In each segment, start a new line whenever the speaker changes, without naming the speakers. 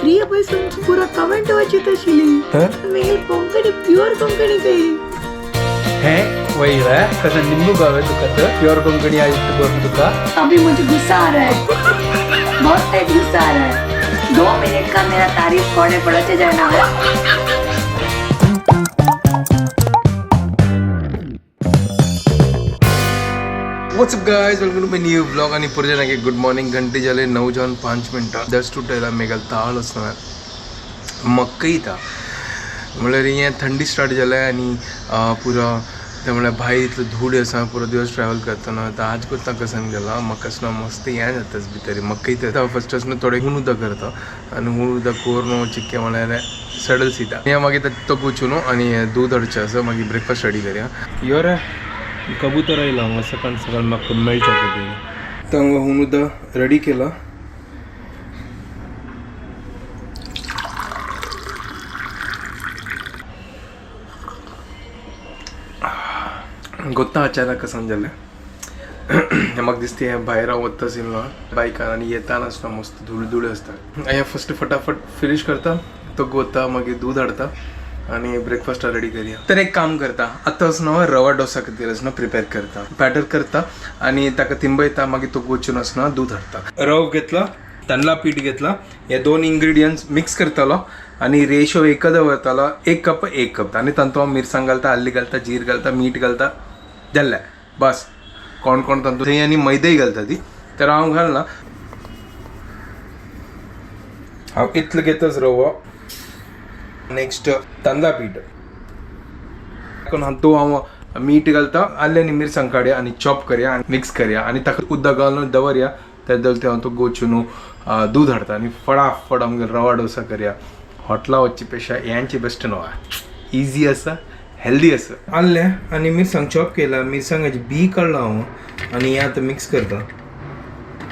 रात्री पासून पुरा कमेंट वाचित आशिल्ली. मेल कोंकणी, प्युअर कोंकणी काही.
हे वही है कसं निंबू गाव आहे तुका तर प्युअर कोंकणी आहे करून तुका.
अभी मुझे गुस्सा आ रहा है, बहुत तेज गुस्सा आ रहा है. 2 मिनट का मेरा तारीफ कोने पड़ोचे जाना है.
What's up guys, welcome to my new vlog. आणि पुढे नागे गुड मॉर्निंग. घंटे झाले 9:05. जस्ट उठायला मेघाल ताळ असणार मक्कई ता म्हळ्यार हें थंडी स्टार्ट जाल्या आनी पुरो ते म्हळ्यार भायर इतलो धूळ आसा. पुरो दिवस ट्रॅवल करतना आतां आज कोत्ता कसन गेला म्हाका आसना मस्त हें जाताच भितर मक्कई. तर फर्स्ट आसना थोडें हून उदक करता आनी हून उदक करून चिक्के म्हळ्यार सडल सीता हें मागीर तो वचून आनी दूद हाडचें आसा. मागीर ब्रेकफास्ट रेडी करया. यो रे कबूतर आयला हांगा सकाळ सकाळ म्हाका मेळच्या खातीर. तर हांगा हून उदक रेडी केला. गोत्ता अचानक कसन जालें. म्हाका दिसता हें भायर हांव वता आशिल्लो बायकार आनी येताना आसतना मस्त धूळ धूळ आसता. हें फर्स्ट फटाफट फिनीश करता तो गोता मागीर दूद हाडता आनी ब्रेकफास्ट रेडी करया. तर एक काम करता आतां वचून हांव रवा डोसा खातीर आसना प्रिपेर करता. बॅटर करता आनी ताका तिंबयता. मागीर तो वचून आसना दूद हाडता. रव घेतला, तांदळा पीठ घेतला, हे दोन इंग्रेडियंट्स मिक्स करतालो आनी रेशो एकच दवरतालो, 1 कप 1 कप. आनी तातूंत हांव मिरसांग घालता, आल्ली घालता, जीर घालता, मीठ घालता, जालें बस. कोण कोण तातूंत थंय आनी मैदेय घालता ती, तर हांव घालना. हांव इतलो घेताच रवो. नेक्स्ट तांदळा पीठ हातूंत हांव मीठ घालता, आल्लें आनी मिरसांग काडया आनी चॉप करया आनी मिक्स करया आनी ताका उदक घालून दवरया. ते दवरते हांव तो गोचून दूद हाडता आनी फटाफट आमगेर रवा डोसा करया. हॉटला वचचे पेक्षा यांची बेस्ट न्हू, इजी आसा, हेल्दी आसा. आल्लें आनी मिरसांग चॉप केला, मिरसांगाची बी काडला हांव आनी हें आतां मिक्स करता.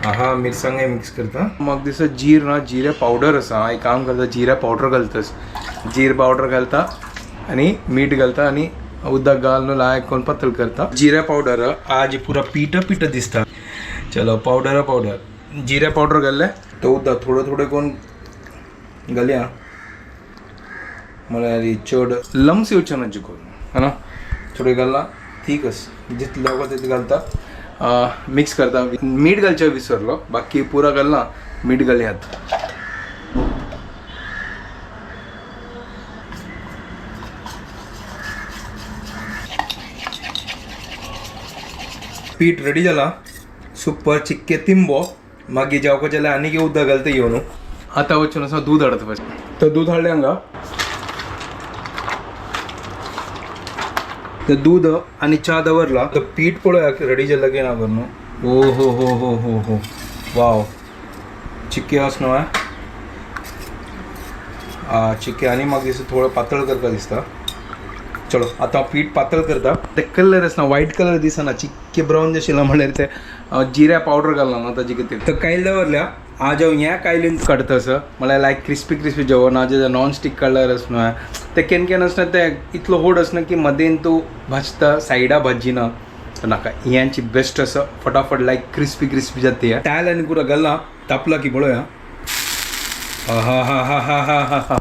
आहा, मिरसांगय मिक्स करता. म्हाका दिसता जीर ना, जिरे पावडर आसा. हांव एक काम करता, जिरा पावडर घालतास. जीर पावडर घालता आनी मीठ घालता आनी उदक घालून लायक करून पातळ करता. जिरा पावडर आज पुरा पीठ पीठ दिसता. चलो पावडर पावडर जिरा पावडर घातलें तो उदक थोडं थोडं करून घालया. म्हळ्यार चड लम्स येवचे ना करून है ना. थोडें घालला ठीक आसा, जितलें जावपा तितलें घालता. मिक्स करता. मीठ घालचें विसरलो, बाकी पुरा घालना. मीठ घालयात. पीठ रेडी जाला सुपर चिक्के तिंबो. मागीर जेवपाचें जाल्यार आनीक उदक घालता येवन. आतां वचून आसा दूद हाडता फस्ट. तर दूद हाडलें हांगा. तर दूद आनी च्या दवरला. तर पीठ पळोवया रेडी जालां की ना करून. ओ हो हो हो हो हो, वाव, चिक्के आस न्हू. चिक्के आनी म्हाका दिसता थोडो पातळ करपा दिसता. चलो आतां हांव पीठ पातळ करता. ते कलर आसना, व्हायट कलर दिसना, चिक्के ब्रावन जे आशिल्लो म्हणल्यार ते जिऱ्या पावडर घालना ना ताजे खातीर. तर कायल दवरल्या. आज हांव ह्या कायलीन काडटा आसा. म्हळ्यार लायक क्रिस्पी क्रिस्पी जेवण. आज नॉन स्टीक कलर आसना ते केन्ना केन्ना आसना ते इतलो होड आसना की मदेन तूं भाजता सायडा भाजिना. तर नाका, ह्यांची बेस्ट आसा. फटाफट लायक क्रिस्पी क्रिस्पी जाता. तायल आनी पुरो घालना. तापला की पळोवया. हा हा हा हा हा हा हा,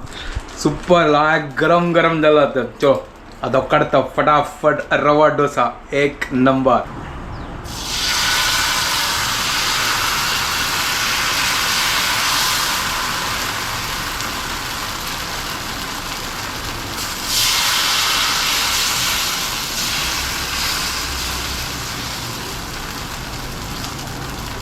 सुपर लायक गरम गरम जाला. तर चो आता काडता फटाफट रवा डोसा एक नंबर.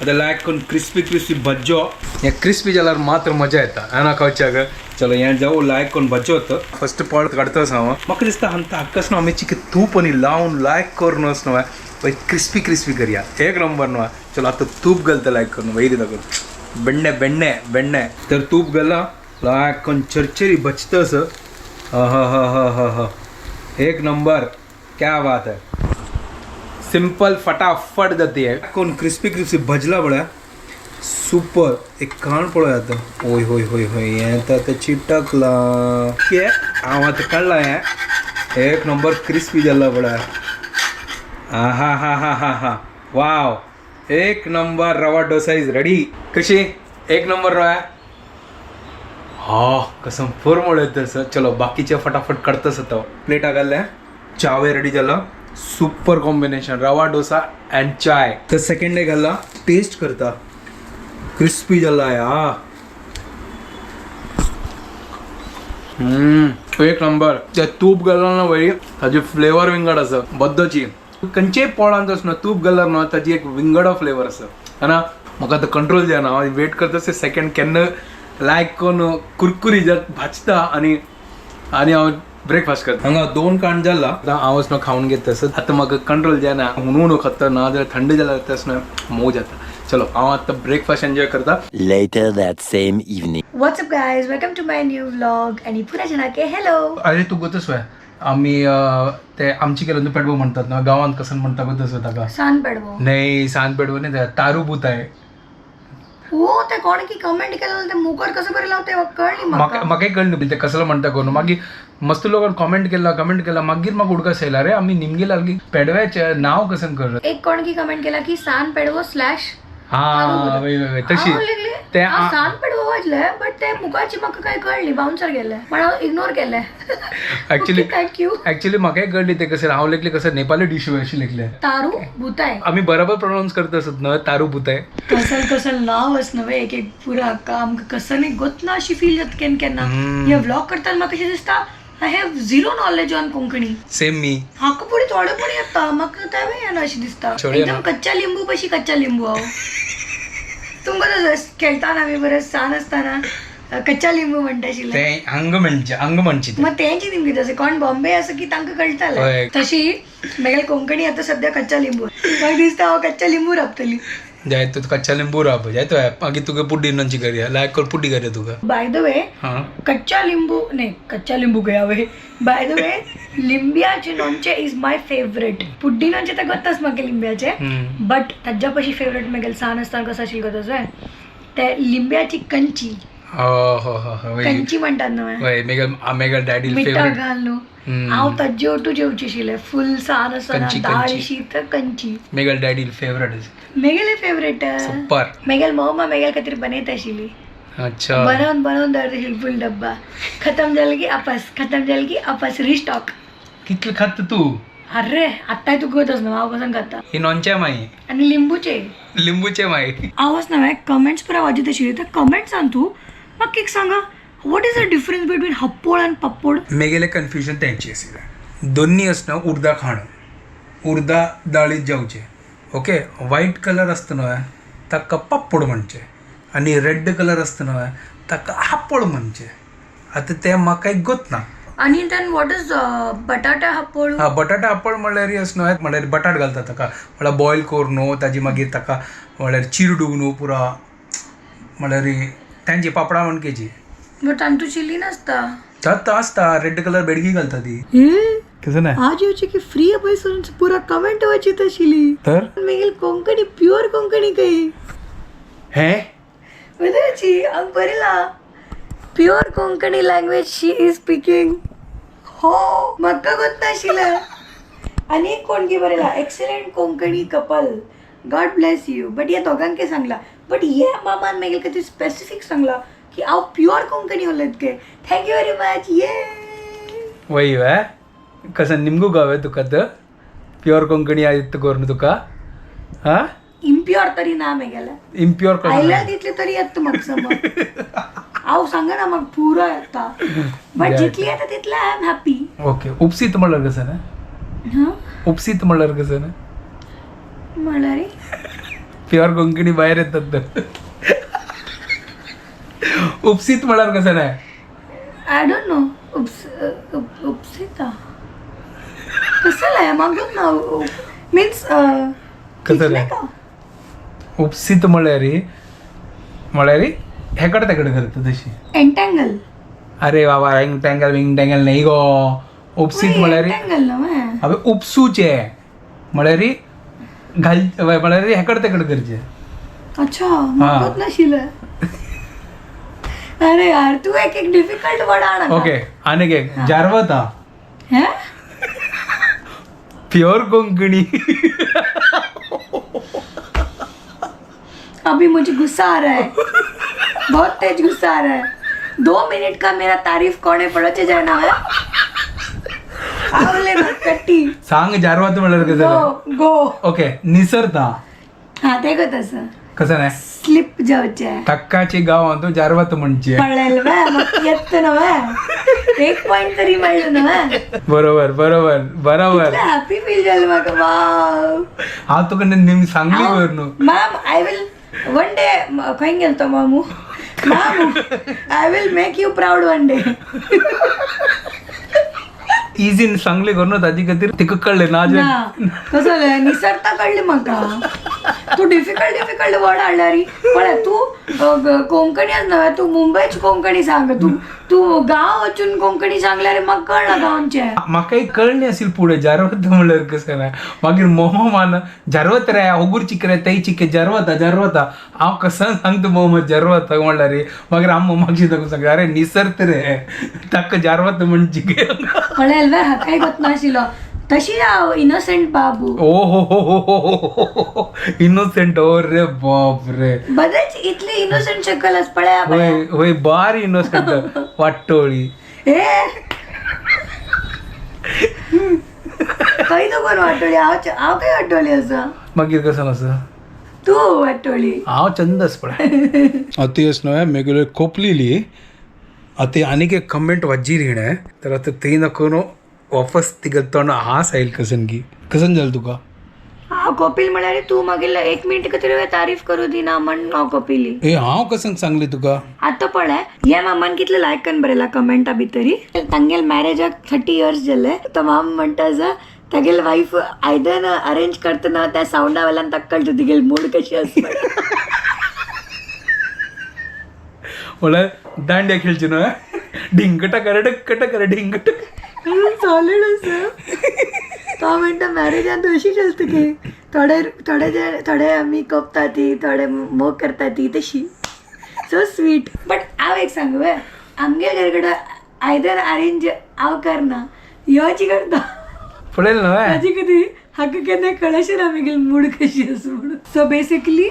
आता लायक करून क्रिस्पी क्रिस्पी भज्जो. हे क्रिस्पी जाल्यार मात्र मजा येता ना खावच्याक. चलो हें जावं लायक करून भज्जो होतो. फर्स्ट पळ काडताच हांव. म्हाका दिसता हांगा हाकाच न्हू आमी चिके तूप आनी लावन लायक करून वच न्हू पळय क्रिस्पी क्रिस्पी करया एक नंबर न्हू. चलो आतां तूप घालता लायक करून वयर करून बेण्णे बेण्णे बेण्णे. तर तूप घाला लायक करून चरचरी भजता असं. हा हा हा हा हा हा, एक नंबर, क्या बात है. सिंपल फटाफट जाती है. कोण क्रिस्पी क्रिस्पी भजला पळया सुपर. एक काण पळोवया आतां. ओय होय होय होय, हें आतां आतां चिटकलां. हांव आतां काडलां हें. एक नंबर क्रिस्पी जाल्लो पळया. हा हा हा हा हा हा, वाव, एक number rava dosa is ready. कशी एक नंबर रवा. हा कसम फुरमळ येतं. चलो बाकीचे फटाफट करतच आता. प्लेट घातल्या, चावे रेडी झालं. Super combination rava dosa and चाय. तर सेकंड डे घाला, टेस्ट करता. क्रिस्पी झाला हा. एक नंबर. त्या तूप घालणार ना वळी ताजी फ्लेवर विंगड असं बद्दची. खंयचेय पोळांत ना तूप घालणार ना ताजी एक विंगड फ्लेवर असं है ना. म्हाका आतां कंट्रोल जायना, हांव वेट करता से सेकंड केन्ना लायक कोण कुरकुरी जात भाजता आणि आणि हांव ब्रेकफास्ट करता. हांगा दोन कांड जाला, आतां हांव वचून खावन घेता. तसं आतां म्हाका कंट्रोल जायना, हुनू हुनू खाता ना जाल्यार थंड जाल्यार तसं मोव जाता. चलो हांव आतां ब्रेकफास्ट एन्जॉय करता.
Later that same evening.
What's up guys, welcome to my new vlog. आणि पुन्हा जना के हॅलो.
अरे तू गोतच वय आम्ही ते आमची केलं पेडबो म्हणतात ना गावात, कसं म्हणता गोतच होता का?
सान पेडवो.
नाही, सांत पेडबो नाही, त्या तारुभूत आहे.
हो, ते कोण की कमेंट केलं ते मुकर कसं बरं लावते कळली
म्हाका
म्हाका.
म्हाकाय कळ्ळें ते कसलं म्हणटा करून. मागीर मस्त लोकांनी कमेंट केला, कमेंट केला, मागीर म्हाका उडकास येयला रे आमी निमगे लागली पेडव्याचें नांव कसं कर.
एक कोण की कमेंट केला की सान पेडवो स्लॅश
हा, वय वय वय, तशी
ते
ते
सान पेडवो वाजले, बट ते मुखाची म्हाका काय कळली, बाउन्सर गेले पण हांव इग्नोर केले.
Actually
thank you.
Actually म्हाकाय कळ्ळी ते कसं हांव लेखले कसं नेपाली डिश अशी लेखले.
तारू भूताय.
आमी बरोबर प्रोनाउन्स करत असत ना तारू भूताय.
कसल कसल नाव अस नव्हे एक एक पुरा काम कसं नाही गोत ना अशी फील जात केन्ना केन्ना. हे व्लॉग करताना म्हाका कशें दिसता, I have zero knowledge on Konkani.
Same मी.
हाका पुढे थोडे पण येता म्हाका तेवूय येना अशें दिसता.
छोडया
एकदम कच्चा लिंबू कशी कच्चा लिंबू हांव. तुमकां तसं खेळटाना आमी बरें सान आसतना कच्चा लिंबू म्हणटा आशिल्ले.
ते हांगा म्हणचे हांगा म्हणची ते.
मग तेंची निमगी तशें कोण बॉम्बे आसा की तांकां कळटालें.
हय.
तशी मेगेले कोंकणी आतां सद्या कच्चा लिंबू. म्हाका दिसता हांव कच्चा लिंबू राबतली.
जाय तू कच्चा लिंबू राब जाय तो मागीर तुका पुड्डी नंची करया लायक कर पुड्डी करया तुका.
बाय the way,
हा
कच्चा लिंबू नाही, कच्चा लिंबू गया वे. बाय the way, लिंब्याचे लोणचे is my favourite. पुड्डी लोणचे तर गत्तच म्हाका लिंब्याचे, बट ताज्या पशी फेवरेट मेगेले सान आसतना कसं आशिल्लें गो तसो ते लिंब्याची कंची.
हो हो हो हो वय.
कंची म्हणटात न्हय.
वय मेगल मेगल डॅडी
मिठा
फेवरेट.
घाल न्हू. हांव ताज्जे ओटू जेवची आशिल्लें फूल सान आसतना.
कंची,
दाळ
कंची.
शीत कंची.
मेगल डॅडी फेवरेट.
मेगेले फेवरेट.
सुपर.
मेगेल मम्मा मेगेल खातीर बनयता आशिल्ली.
अच्छा.
बनवून बनवून दवरता आशिल्ली फूल डब्बा. खतम जालें की आपस, खतम जालें की आपस, रिस्टॉक.
कितले खाता तू?
अरे आत्ताय तू गोतच न्हू हांव कसं खाता.
ही नॉनचे माई.
आनी लिंबूचे.
लिंबूचे माई.
हांवच नव्हे कमेंट्स पुरा वाजयत आशिल्ली. तर कमेंट्सान तूं म्हाका एक सांगा, what is the difference between हप्पोड आनी पप्पोड?
मेगेले कन्फ्युजन तेंची आशिल्लें. दोन्ही असणं उर्दा खाणं उर्दा दाळीत जेवचे. ओके, व्हाईट कलर असतं न्हय ताका पाप्पोड म्हणचे आनी रेड कलर असतं न्हय ताका हापोड म्हणचे. आतां तें म्हाका एक गोत ना.
आनी then what is बटाटा हप्पोड?
हा, बटाटा हापोड म्हणल्यार अस न्हय म्हणल्यार बटाट घालता ताका, म्हणल्यार बॉयल कर न्हू ताजी मागीर ताका म्हणल्यार चिरडू न्हू पुरा, म्हणल्यार तांची पापडां म्हणकेची.
बट तांतू चिली नासता.
तर आसता रेड कलर बेडगी घालता ती. कसं नाही.
आज येवची की फ्री पयसून पुरा कमेंट वाचित आशिल्ली.
तर
मागीर कोंकणी प्युअर कोंकणी काही
हे
विदुची हांव बरयला pure Konkani language she is speaking. हो, म्हाका गोत नाशिल्लें. आनी एक कोण की बरयला, excellent Konkani couple, God bless you. But ह्या दोगांकय सांगला, बट हे मामान मागीर खातीर स्पेसिफीक सांगला की हांव प्युअर कोंकणी उलयत गे. Thank you very much. ये
वय वे कसं निमगू गाव तुका तर प्युअर कोंकणी आयत करून तुका हा.
इम्प्युअर तरी ना मेगेलें.
इम्प्युअर कसं
आयल्यार तितले तरी येता म्हाका समज. हांव सांगना म्हाका पुरो येता, बट जितली येता तितले I am happy.
Okay, उपसीत म्हणल्यार कसं ना?
हां,
उपसीत म्हणल्यार कसं ना?
म्हणल्यार
प्युअर कोंकणी भायर येतात तर उपसीत म्हणल्यार कसं नाही?
I don't know. उप्स उपसिता कसं आहे म्हाका ना मिन्स
कसं नाही? उपसीत म्हणल्यार म्हणल्यार हेकडे तेकडे करता तशी.
एंटँगल.
अरे बाबा, एंगटँगल विंगटँगल नाही गो. उपसीत म्हणल्यार
एंटँगल न्हय.
अबे उपसूचे म्हणल्यार घाल म्हणल्यार हेकडे तेकडे करचे.
अच्छा, म्हाका नाशिल्लें. अरे यार, तू एक एक डिफिकल्ट वर्ड आण.
ओके, आनीक एक जारवता.
हे
प्योर कोंकणी.
अभी मुझे गुस्सा आ रहा है, बहुत तेज गुस्सा आ रहा है. 2 मिनट का मेरा तारीफ कोणे पडोचे जायना व्हय? आवले ना कट्टी.
सांग जारवत म्हणल्यार कसं
गो गो.
ओके, निसरता.
हा, ते गो तसं.
कसं नाही?
स्लिप जावचे.
तक्काचे गाव तू जारवत म्हणचे.
पळेल वे मग येत ना वे, एक पॉइंट तरी मेळ्ळो ना वे.
बरोबर बरोबर बरोबर.
हॅपी फील जालें म्हाका, वाव.
हांव तुका निम सांगली कर न्हू.
Ma'am, I will one day. खंय गेलो तो मामू? मामू, I will make you proud one day.
Easy सांगली कर न्हू, ताजी खातीर तिका कळ्ळें ना.
ना, कसं जालें, निसरता कळ्ळें म्हाका. तूं डिफिकल्ट डिफिकल्ट वर्ड हाडल्यार पळय तूं कोंकणी न्हय, तूं मुंबयच कोंकणी सांग. तूं तूं गांव वचून कोंकणी सांगल्यार म्हाका कळना गांवचें.
म्हाका एक कळणी असेल पुढे जारवत म्हणल्यार कसं नाही. मागीर मोहो मान जारवत रे, होगूर चिक रे, तै चिके, जारवता जारवता. हांव कसं सांगता मोह जारवता म्हणल्यार रे. मागीर आम मागशी ताका सांगता, अरे निसरत रे, ताका जारवत म्हण चिके.
पळयल वे, हाकाय गोत नाशिल्लो. तशी हांव इनोसंट बाबू.
ओ हो हो हो हो, इनोसेंट, ओ रे बाप रे.
बरेच इतली इनोसंट शकल आस पळया पळया.
होय होय, बार इनोसेंट वाटोळी.
ए, खंय तूं कोण वाटोळी? हांव हांव खंय वाटोळी आसा?
मागीर कसं आसा?
तूं वाटोळी.
हांव चंदस पळय.
अतियस न्हय मेगेलो खोपलेली. आता आनीक एक कमेंट वाजी रिणे तर आता ते नको न्हू वापस तिका तोंड हास आयल कसन की कसन जालें तुका.
हांव कोपील म्हळ्यार तूं मागीर एक मिनट तरी तारीफ करूं दिना म्हण हांव कोपिली.
ए, हांव कसन सांगलें तुका?
आतां पळय, हे मामान कितले लायक करून बरयला कमेंटा भितरी. तांगेल मॅरेजाक 30 इयर्स जाले. तो माम म्हणटा आसा, तागेल वायफ आयदन अरेंज करतना त्या सावंडा वेल्यान ताका कळटा तिगेल मूड कशी आसा.
म्हणल्यार दांड्या खेळची न्हय, ढिंकटा कर डक्कटा कर ढिंकट.
सॉलीड आसा. तो म्हणटा मॅरेजान अशी चलता की थोडे थोडे जे थोडे आमी कोपता ती, थोडे मोग करता ती तशी. So sweet. बट हांव एक सांगू वे, आमगे घर कडेन आयदन अरेंज हांव करना, योची करता.
पळयल न्हय.
ताजी कितें हाका केन्ना कळशें ना मेगेल मूड कशी आसा म्हणून. सो बेसिकली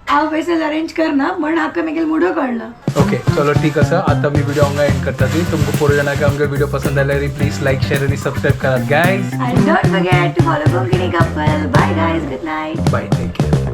हांव वेसल अरेंज करना म्हण हाका मेगेल मुडो कळना.
ओके, चलो ठीक आसा. आता मी व्हिडिओ हांगा एंड करता. ती तुमकां पोरो जाणांक आमगे व्हिडिओ पसंद आल्यार प्लीज लायक, शेअर आनी सबस्क्रायब करात guys.
And don't forget to follow Konkani Couple. Bye guys, good night.
Bye, take care.